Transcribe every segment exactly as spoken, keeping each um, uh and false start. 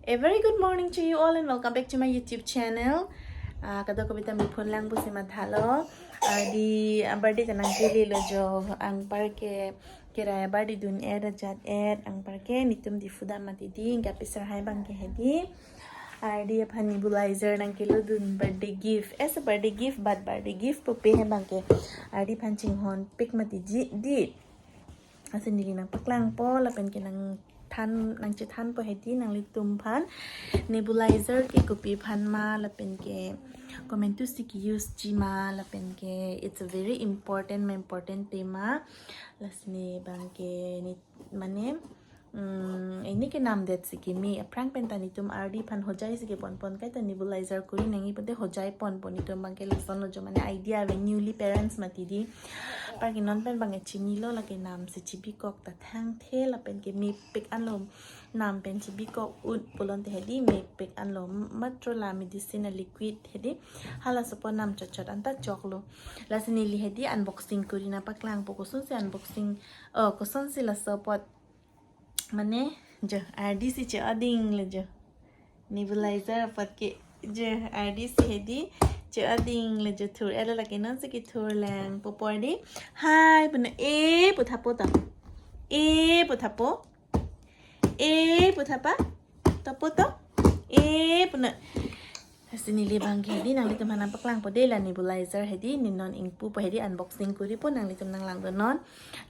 A very good morning to you all and welcome back to my YouTube channel. Ah, kadokave ta mi phone lang pusi mathalo. Ah, di, ah, birthday ta nangkele lo jo, anpar ke kerai abirthday dun-et, ajat-et, anpar ke netum Diphu dam mati di, ingka pisar hai abang ke hedi. Ah, di aphan nebulizer nangkelo dun birthday gift. As a birthday gift, but birthday gift pupe hai abang ke. Ah, di aphan chinghon pik mati di, di. Lasi neli nangpaklangpo, lapen ke nangthan, nangchethanpo hedi, nanglitum aphan. Nebulizer ke kopi aphan ma, lapen ke komantusi ke-use ji ma, lapen ke it's a very important ma, important pe ma. Lasi ne abang ke ne, mane, mm, ini ke namdet si kimi, aphrang pen ta netum ardi aphan hojai si kepon pon kai ta nebulizer kuri nangji pute hojai ponpo netum abang ke, lason lo jo, mane idea ave, newly parents mati di. Anpar ke non pen abang ke chinilo, lake nam si chibikok ta thangthe, lapen ke mepik anlo nam pen chibikok un pulote hedi mepik anlo, matro la medicine a liquid hedi, hala sopo nam chotchot anta choklo. Lasi neli hedi unboxing kuri nangpaklangpo, kosonsi unboxing, oh, kosonsi laso apot, mane, jo, ardi si che-oding lo jo. Nebulizer apot ke, jo, ardi si hedi che-oding lo jo, thur-et lo, lake non si kethur lang, pupo di. Hai punon, e pu thapo to. E pu thapo. E pu thapa. Tapo to. E punon. Lasi neli abang ke hedi nanglitum aphan nangpaklangpo de, la nebulizer hedi, ne non ingpupo hedi, unboxing kuripo, nanglitum nanglangdunnon.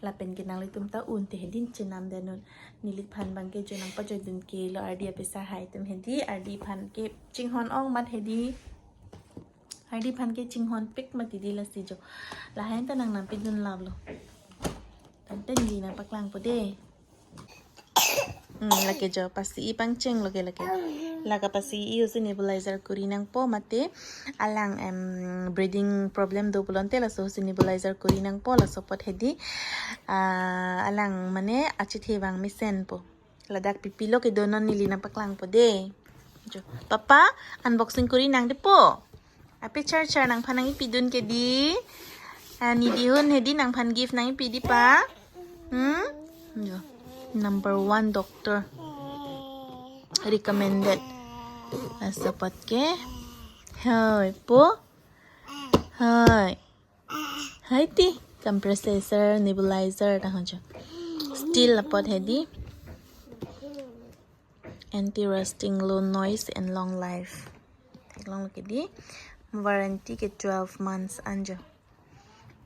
Lapen ke nanglitum ta unte hedi chenamdetnon. Neliphan abang ke jo nangpajoidun kelo ardi apisar hai atum hedi, ardi aphan ke chinghon ong mat hedi. Ardi aphan ke chinghon pik mati di lasi jo. Lahai ta nang nampidun lap lo. Tangte neli nangpaklangpo de. Hmm, lake jo, pasi-i pangcheng lo ke lake. Lake pasi-i ahutsi nebulizer kuri nangpo mate alang, em, breathing problem do pulote laso ahutsi nebulizer kuri nangpo, laso apot hedi, ah, alang mane achethe abang mesenpo. Ladak pipilo kedo, non neli nangpaklangpo de. Jo. Papa, unboxing kuri nangdepo. Api char char nangphan nangpidun ke di. Ah, ne Dihun hedi nangphan gift nangpi di pa. Hmm? Jo. Number one doctor recommended. Laso apot ke. Hoi, po. Hoi. Hai ti. Compressor, nebulizer, ta ho jo. Steel apot hedi. Anti rusting, low noise and long life. Theklong lo ke di. Warranty ke twelve months an jo.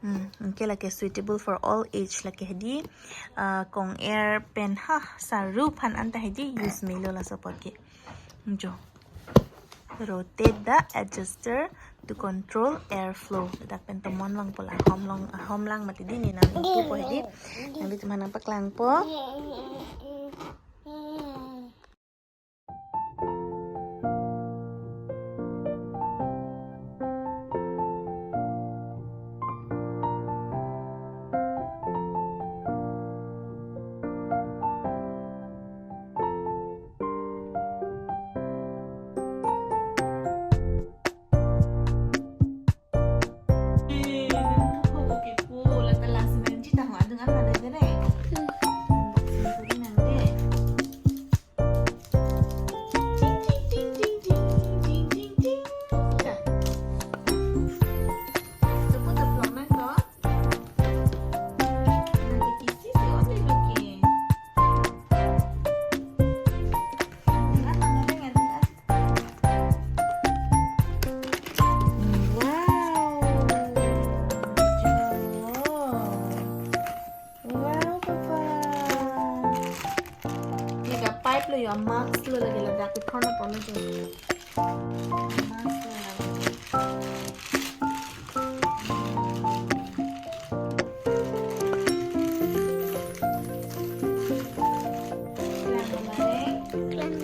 Hmm, anke lake suitable for all age lake hedi. Ah, kong-er pen ha, saru aphan anta hedi use melo laso apot ke. Jo. Rotate the adjuster to control airflow. Dak pen tomon vangpo, la ahom long, ahom lang mati di, ne nangpupo hedi. Nanglitum aphan nangpaklangpo. Wow. Wow, Papa. Lake pipe lo jo, mask lo lake, ladak pi thorna pon lo jo. Mask lo lake. Klang lo lake. Klang.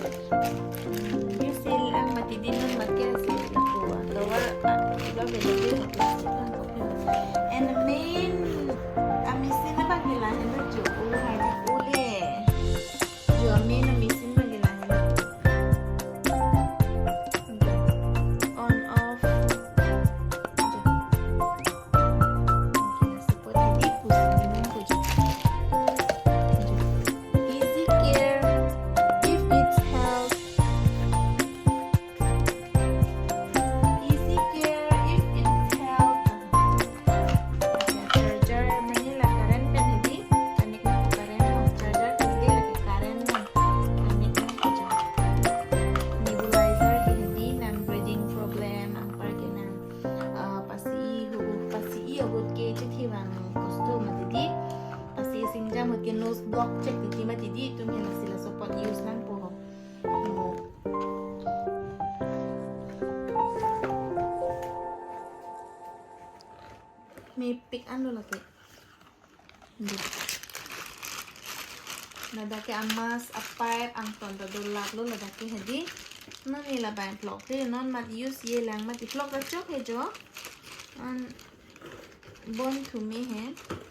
Ye sil ang mati di, non mat ke sil ko. Ang cover, ah, iba beda beda plastic ang ko. And main, ah, machine abang ke lahenlo jo, u hardi u le. Jo, main machine abang ke lahenlo. On off. Lo lake. Ladak ke a-mask, a-pipe, angton ta dolaplo ladak ke hedi. Non ne labang phlokte, non mat use-e lang mati, phlok ta chok he jo. An bon thume he.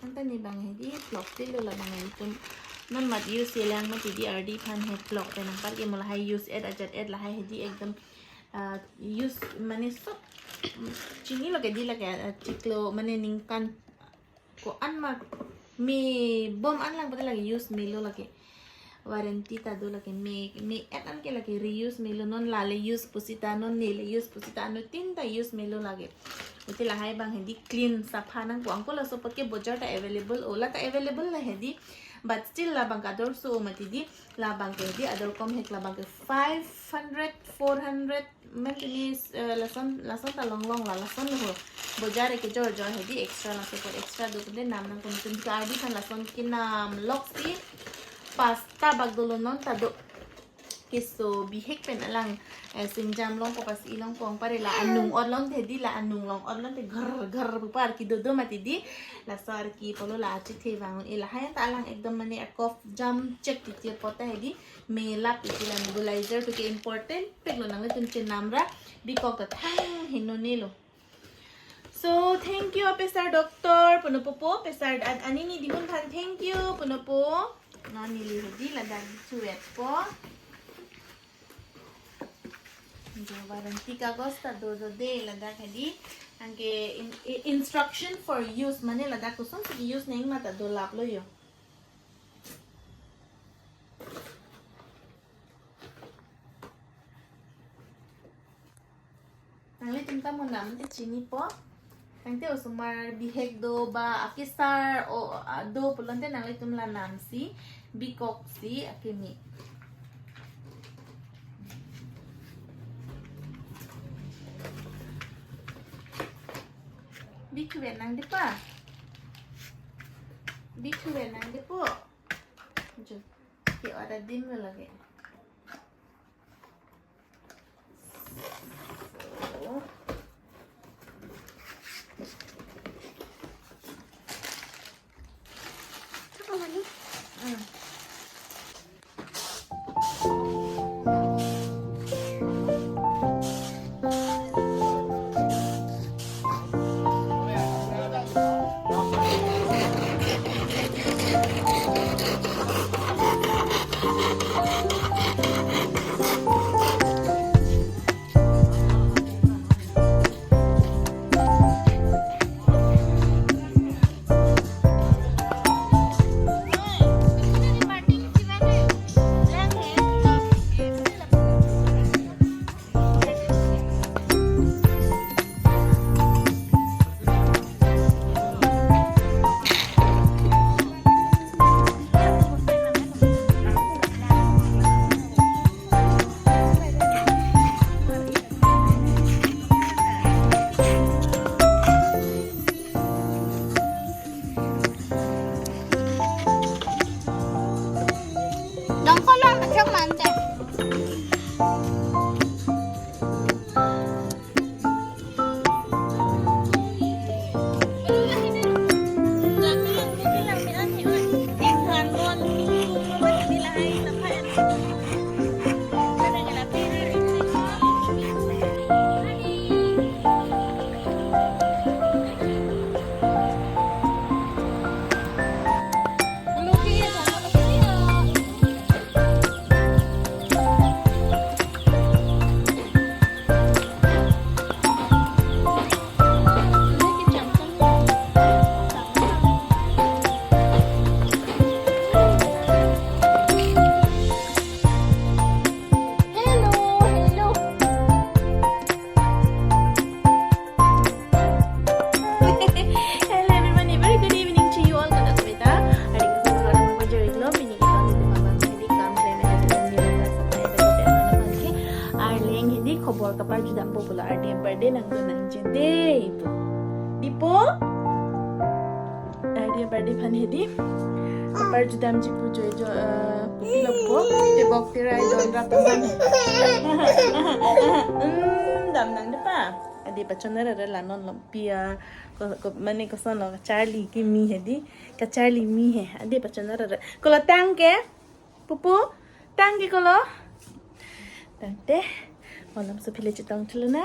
Anta ne bang hedi phlokte lo labang itum. Non mat use-e lang mati di ardi aphan he phlokte nangpar ke mo lahai use-et ajat-et lahai hedi ekdom, ah, use mane sob chinilo ke di lake, ah, chiklo mane ningkan ko-an ma me bom an lang pute lake use melo lake. Warranty ta do lake, me, me-et an ke lake reuse melo, non lale use pusita, non nele use pusita, anuttin ta use melo lake. Pute lahai bang hedi clean sapha nangpo, angko laso apot ke bojar ta available-o, la ta available la hedi, but still labang kadorso-o mati di, labang ke hedi ador kom hek, labang ke five hundred, four hundred, mane tini, eh, lason, lason ta longlong la, lason lo. Bojar ke jor jor hedi extra, laso apot extra do pute nam nangkon tum ka ardi aphan lason kenam loksi pasta bak dolo, non ta do. Keso bihek pen alang, eh, singjam longpo, pasi longpo, pare la anung orlong te di, la anung long orlong te ghar ghar pupar kedo do mati di. Laso arki pulo la achethe vang-un-e, lahai ta alang ekdom mane a-cough jam chek titi apot ta hedi me lap iti la nebulizer pu ke important pek lo, nanglitum chenam ra bikok ta thang heno ne lo. So, thank you, Officer Doctor, puno pupo, Officer an-, anini dimun aphan thank you, puno po. Na neli hedi ladak chuet po. Jo warranty kagos ta do do de ladak hedi. Anke in-, i-, instruction for use, mane ladak kosonsi use nang ma ta dolaplo jo. Nanglitum ta mo nam te chinipo. Tangte osomar bihek do ba akesar o, a, do pulote nanglitum la namsi bikoksi akimi. Bikhuven nang dipa. Bikhuven nang dipo. Jo. Ke-ot adim lo lake. So. Mm. Dong kolong kacang mante. Hello, hello. Hello everyone, a very good evening to you all. Kada sumita, hari ini semua orang mau jadi belum ini kita untuk mabang jadi kam saya ada di dalam rasa saya ada di dalam ke. Arleng hedi khobor kaparjudampo pulo, ardi birthday nangdun nangji dei pu. Dipo? Ardi birthday aphan hedi kaparjudamji pu joi jo, eh, pupilo po. Tebok terai don rap aphan. Hmm, dam nang dipa. Adi pachonare la non lo pia ko, ko mane koson lo kacharli kimi he di. Kacharli mi he. Adi pachonare. Kolo tang ke? Pupu, tang ke kolo? Tangte. Malomso phi le chetong thulo na.